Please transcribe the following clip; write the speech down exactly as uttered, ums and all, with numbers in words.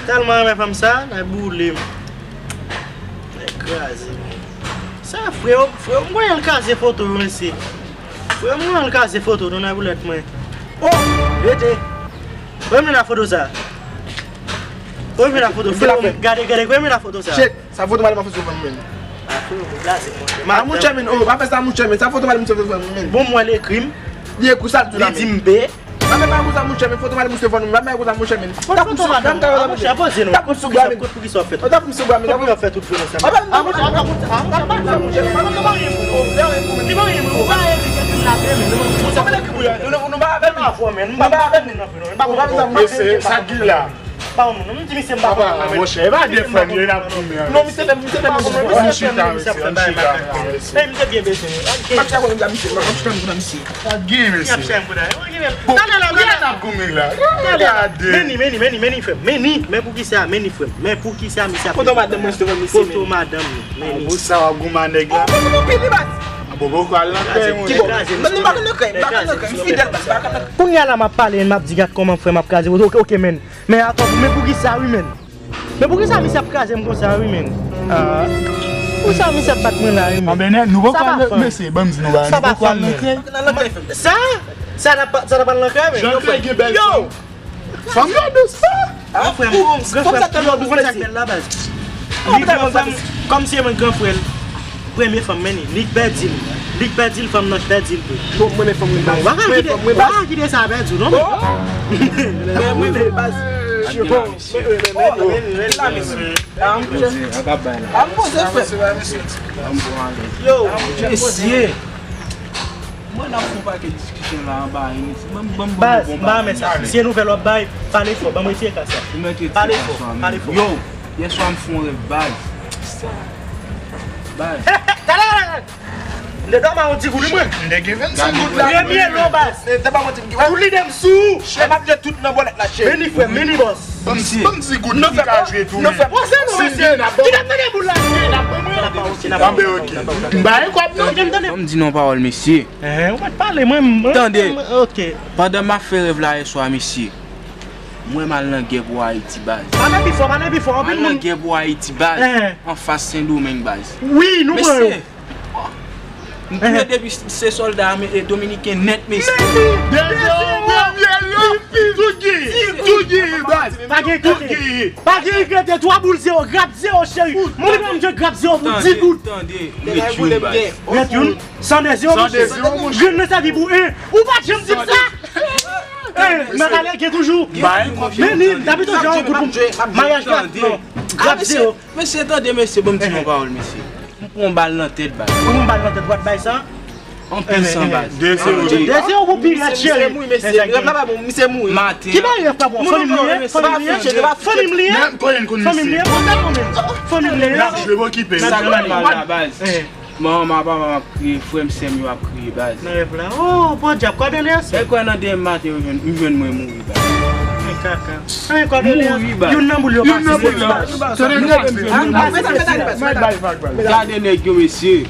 Tèlman renmen fanm sa, nan boule m. Nan kraze m. Sa freo, freo m wè l kraze foto yo, mesye. Freo m wè l kraze foto nou nan boulèt mwen. Oh, rete. Wè m nan foto sa. Wè m nan foto. Freo, gade, gade, wè m nan foto sa. Shit, sa foto m al mwen sou fanm mwen. A mouche men, oh, pa fè sa mouche men. Sa foto m al mwen sou fanm mwen. Bon, mwen l ekri m. Li ekri sa l di la. Li di m be. Pa fè pa konsa mouche men, foto m al mwen sou fanm mwen. Pa fè konsa mouche men. Foto madanm, a mouche, poze non. Tap sou gwa men. Kot pou ki sa w fè tout? Tap sou gwa men. Kot pou ki w fè tout vre sa? A mouche, a mouche, a mouche, pa konsa mouche men. Li pa gen pou ou pa evite tout la men. Nou pa avè m. M pa avè m. Mesye, sa k gen la? Pa yon moun, non, m di misye m pa konn. Monchè, e pa de frè m ye, n ap goumen. Non, misye fè, misye fè moun. Ann chita, mesye, ann chita, mesye. Ey, misye byen bezwen. M ap chita konnen misye, m ap chita konnen misye. Sa k gen, mesye? Bon, kounya n ap goumen la. Gade. Men ni, men ni, men ni, men ni, frè m. Men ni, men poukisa, men ni, frè m. Men poukisa misye ap. Foto madanm mwen, se devan misye. Foto madanm, men ni. Bon, sa w ap goumen a nèg la? Bon, bon, bon, bon, al nan kay, monchè. Ki bon? Mwen, m pa konn nan kay, m pa konn nan kay, m fidèl, baz, m pa konn nan kay. Kounya la m ap pale, m ap di gad kòman frè m ap kraze. Ok, ok, men. Men atò, men poukisa wi, men? Men poukisa misye ap kraze m konsa wi, men? Ah. Poukisa misye ap bat mwen la wi, men? Anben, nou poko al nan, mesye, ban m di nou bagay, nou poko al nan kay. Sa? Sa n ap, sa n ap al nan kay, men? Jan kay gen bèl fanm. Fanm yo dous. Ah, frè m, gran frè m, ou konn sa k bèl la, baz. Li di yon fanm, kòm se mwen gran frè l. Premye fanm, men li, li k pèdi l. Li k pèdi l, fanm nan k pèdi l tou. Bon, mwen, men fanm mwen, baz. Mwen, fanm mwen, baz. Ou pa kite sa pèdi w, non? Mwen, mwen, baz. Yo, men, men, men, men, men, la, mesye. Ah, m poze, frè. Yo, mesye. Mwen ap fè yon pakèt diskisyon la anba a, mesye. Ban m, ban m, ban m, baz, bon bagay, mesye. Se nouvèl w ap bay, pale fò, ban m retire kasa. Pale fò, pale fò. Yo, yèswa m fè yon rèv, baz. Baz. Talè, talè, talè. M te dòmi a yon ti goud, wi, mwen. M te gen vennsenk goud la. Premye lo, baz. Tout lide m sou ou. E m ap jwe tout nan bòlèt la, cheri. Men ni frè m, men ni bòs. Ban m, ban m ti goud, m ka jwe tou, men. Poze non, mesye. Kite m nan boul la. Anben, ok. M ba yon kòb, non. Ban m di non pawòl, mesye. Ou mèt pale, mwen, mwen. Tande. Ok. Pandan m ap fè rèv la yèswa, mesye. Mwen m al nan gè pou Ayiti, baz. Pale pi fò, pale pi fò, anpil moun. M al nan gè pou Ayiti, baz. Anfas Sendomeng, baz. Wi, nou pran yo. Mesye. M touye depi se sòlda ame-, e dominiken nèt, mesye. Dezè, premye lo. Tout gen, tout gen, baz. Pa gen kite. Pa gen kite, twa boul zewo, grab zewo, cheri. Moun li menm je grab zewo pou di goud. Tande, tande. Rèt youn, baz. Rèt youn. San de zewo, monchè. Grenn nan sèvi pou en. Ou pa t janm di m sa. Ey, mwen pale gen toujou. Men ni, dabitid jan yon goud pou maryaj la. Non. Grab zewo. Mesye, tande, mesye, ban m di yon pawòl, mesye. M pran yon bal nan tèt, baz. Ou pran yon bal nan tèt, w ap bay sa? Anpil san, baz. De zewo. De zewo pou pi rèd, cheri. Rèv la pa bon, misye mouri. Maten. Ki bagay rèv pa bon? Fanmi m li ye? Fanmi m li ye? Fanmi m li ye? Fanmi m li ye? Fanmi m li ye? N ap jwe, okipe. Sa k mal la, baz. Manman, papa m ap kriye, frè m, sè m yo ap kriye, baz. Nan rèv la. Oh, podyab, kòdoneyans. E kwè nan demen maten, yo jwenn, m jwenn mwen mouri, baz. Men kaka. Men kòdoneyans. Mouri, baz. Youn nan boul yo pase. Youn nan boul yo pase. Gade nèg yo, mesye.